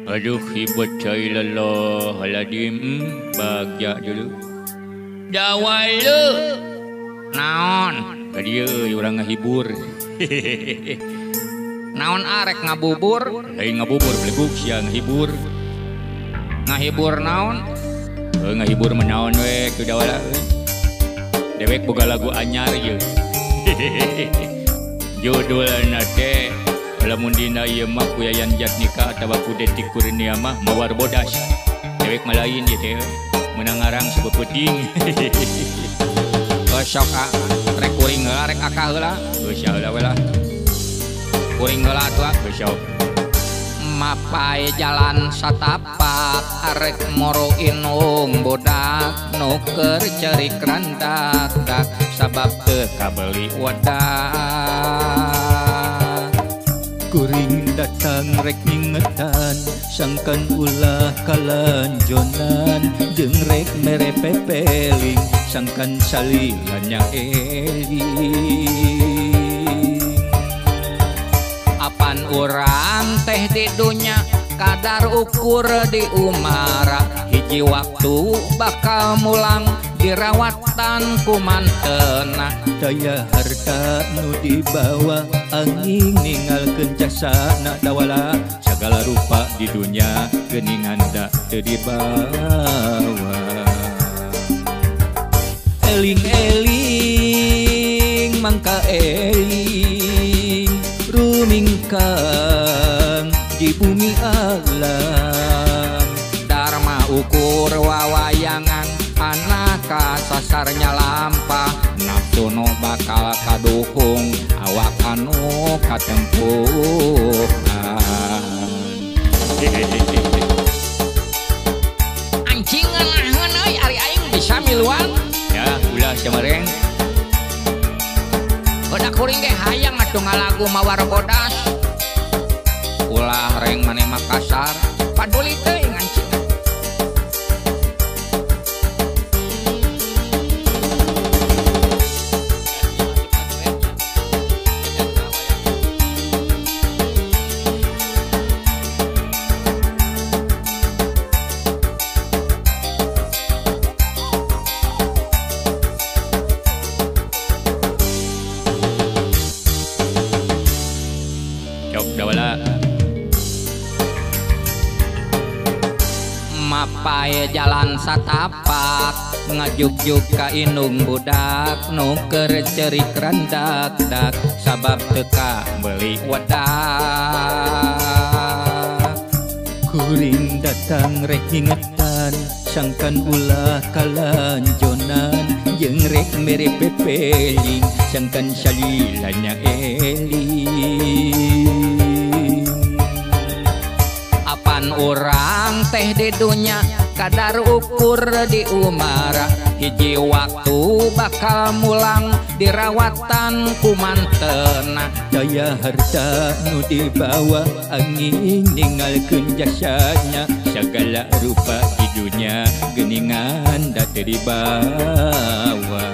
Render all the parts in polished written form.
Aduh hibut cai leloh haladim bagja dulu. Dawala naon? Ka dieu euy urang ngahibur. Naon arek ngabubur? Lain ngabubur beleguk sia ngahibur. Ngahibur naon? Heuh ngahibur mah naon we ku dawala euy. Dewek boga lagu anyar ieu. Judulna teh lamun dina ieu mah ku Yayan Jatnika atawa ku Detik Kurnia mah Mawar Bodas. Dewek mah lain ieu teh meunang ngarang sabeupeting. Sok ah, rek kuring heula rek akah heula. Geus heula we lah. Kuring heula atuh ah. Geus sok. Mapai jalan satapak arek moro inung bodak nu keur cerik randak dak sabab teu kabeli wedak. Kuring datang rek ningetan sangkan ulah kalanjonan jeung rek mere pepeling sangkan salilanya eling. Apan urang teh di dunya kadar ukur di umara hiji waktu bakal mulang dirawatan ku mantena. Daya harta nu dibawa angin ninggalkeun jasana dawala sagala rupa di dunya geuningan da teu dibawa. Eling-eling mangka eling rumingkang di bumi alam. Dharma ukur wawayangan anak kasasarnya lampah nafsu nu bakal kaduhung awak anu katempuhan. Anjing ngeunaheun euy ari aing bisa miluan. Ya ulah samareng. Udah kuring ge hayang atuh ngalagu Mawar Bodas. Ulah reng maneh mah kasar paduli teuing anjing. Mapai jalan satapak ngajugjug ka inung budak nu keur cerik randak dak sabab teu kabeli wedak. Kuring datang rek ngingetan sangkan ulah kalanjonan jeung rek mere pepeling sangkan salilanya eling. Apan urang teh di dunya kadar ukur di umara hiji waktu bakal mulang dirawatan ku mantena. Daya harta nu dibawa angin ninggalkeun jasanya sagala rupa di dunya geuningan da teu dibawa.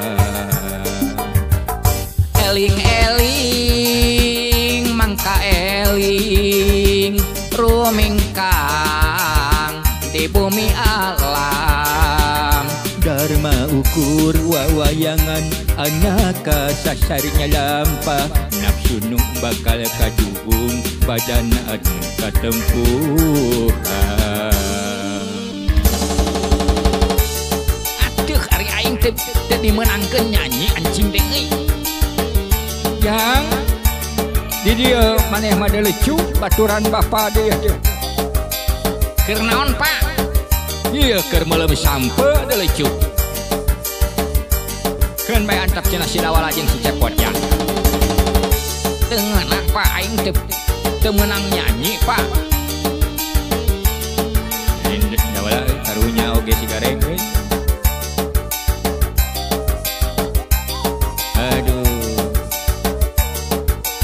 Eling-eling mangka eling rumingkang di bumi alam. Dharma ukur wawayangan anak kasasarnya lampah nafsu nu bakal kaduhung badan anu katempuhan. Aduh ari aing teu dimeunangkeun nyanyi anjing teh euy. Jang di dieu maneh mah lecu baturan bapa deui teh. Keur naon Pak? Ieu keur meuleum sampe deui lecu. Keun bae antap cenah si Dawala jeung si Cepot ya. Teu ngeunah Pak aing teu meunang nyanyi Pak. Dawala karunya oge si gareng euy. Aduh.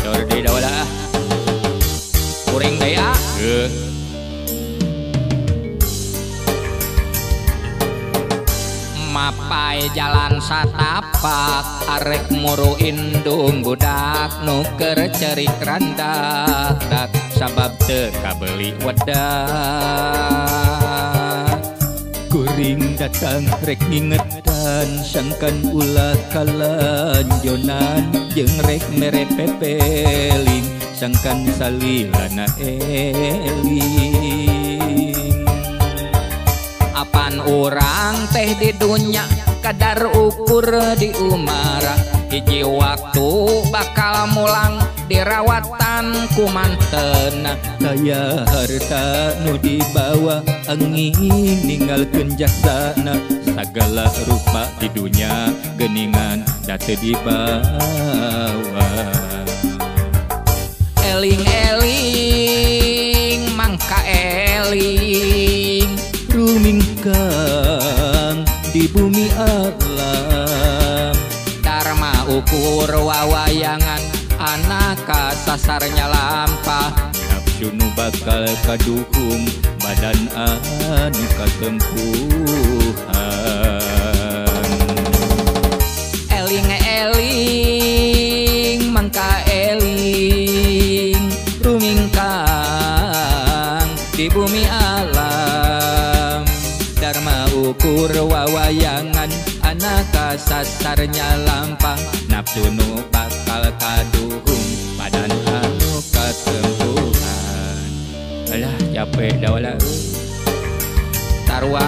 Dor deui Dawala ah. Kuring deui ah. Heuh. Mapai Sampai jalan satapak arek muru indung budak nu keur cerik randak dak sabab teu kabeli wedak. Kuring datang rek ngingetan sangkan ulah kalanjonan jeung rek mere pepeling sangkan salilana eling. Apan urang teh di dunya kadar ukur di umara hiji waktu bakal mulang dirawatan ku manten. Daya harta nu dibawa angin ninggalkeun jasana sagala rupa di dunya geuningan da teu dibawa. Eling-eling mangka eling rumingkang di bumi alam. Dharma ukur wawayangan anak kasasarnya lampah. Nafsu nu bakal kaduhung badan anu katempuhan. Eling-eling mangka eling rumingkang di bumi alam. Dharma ukur wawayangan anak kasasarnya lampah. Nafsu nu bakal kaduhung badan anu katempuhan. Alah capek dah wala. Tarwa.